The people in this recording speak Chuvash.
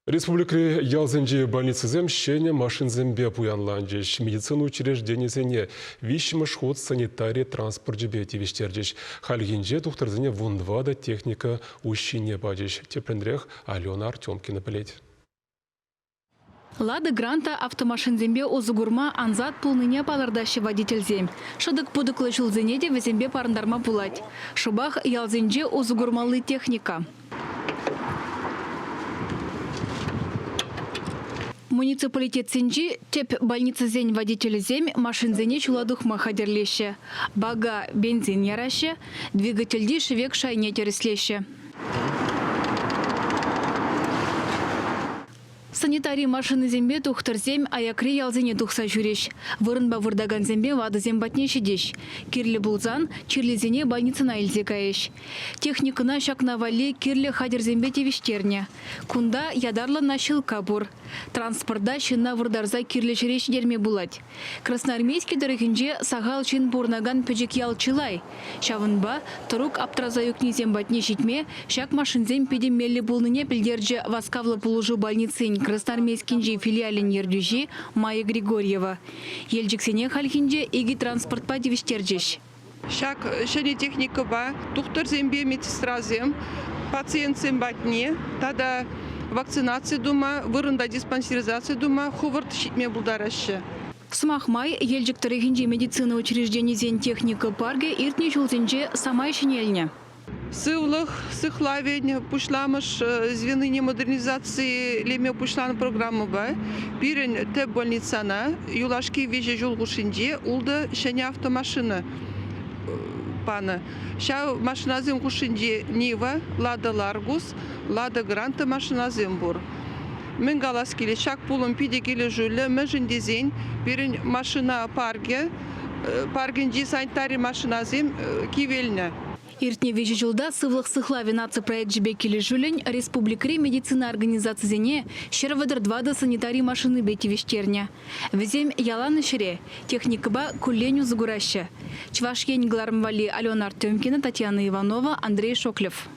Республикӑри ялсенчи больницӑсем ҫӗнӗ машинсемпе пуянланчӗҫ. Медицина учрежденийӗсене виҫҫӗмӗш хут санитари транспорчӗпе тивӗҫтерчӗҫ. Хальхинче тухтӑрсене 14 техника уҫҫине пачӗҫ. Тӗплӗнрех Алена Артемкина пӗлет. Лада Гранта автомашинсемпе усӑ курма ансат пулнине палӑртаҫҫӗ водительсем. Шӑтӑк-путӑклӑ ҫулсене те вӗсемпе парӑнтарма пулать. Шӑпах ялсенче усӑ курмалли техника. Муниципалитетсенчи тӗп больницӑсен водителӗсем машинсене ҫула тухма хатӗрлеҫҫӗ. Бака бензин яраҫҫӗ, двигательти шӗвек шайне тӗрӗслеҫҫӗ. Санитари машинисемпе тухтӑрсем аякри ялсене тухса ҫӳрӗҫ. Вырӑнпа выртакансемпе ватӑсем патне ҫитӗҫ. Кирлӗ пулсан чирлисене больницӑна илсе кайӗҫ. Техникӑна ҫакна валли кирлӗ хатӗрсемпе тивӗҫтернӗ. Кунта ятарлӑ наҫилкка пур. Транспорта ҫынна выртарса кирлӗ ҫӗре ҫитерме пулать. Красноармейски тӑрӑхӗнче сахал ҫын пурӑнакан пӗчӗк ял чылай. Ҫавӑнпа тӑрук аптраса ӳкнисем патне ҫитме ҫак машинсем питӗ меллӗ пулнине пӗлтерчӗ васкавлӑ пулӑшу больницин Красноармейскинчи филиалӗн ертӳҫи Майя Григорьева. Елчӗксене хальхинче икӗ транспортпа тивӗҫтерчӗҫ. Ҫак ҫӗнӗ техникӑпа тухтӑрсемпе медсестрасем пациентсем патне тата вакцинаци тума, вырӑнта диспансеризаци тума хӑвӑрт ҫитме пултараҫҫӗ. Сӑмах май, Елчӗк тӑрӑхӗнчи медицина учрежденисен техника паркӗ иртнӗ ҫулсенче самай ҫӗнелнӗ. Сывлӑх сыхлавӗн пуҫламӑш звенине модернизацилеме пуҫланӑ программӑпа пирӗн тӗп больницана юлашки виҫӗ ҫул хушшинче ултӑ ҫӗнӗ автомашина панӑ. Ҫав машинасем хушшинче Нива, Лада Ларгус, Лада Гранта машинасем пур. Мӗн калас килет, ҫак пулӑм питӗ килӗшӳллӗ, мӗншӗн тесен пирӗн машина паркӗ, паркӗнчи санитари машинасем кивелнӗ. Иртнӗ виҫӗ ҫулта Сывлӑх сыхлавӗ наци проекчӗпе килӗшӳллӗн республикӑри медицина организацисене 134 санитари машинипе тивӗҫтернӗ. Вӗсем ялан ӗҫре, техникӑпа куллен усӑ кураҫҫӗ. Чӑваш Ен кӑларӑм валли Алена Артемкина, Татьяна Иванова, Андрей Шоклев.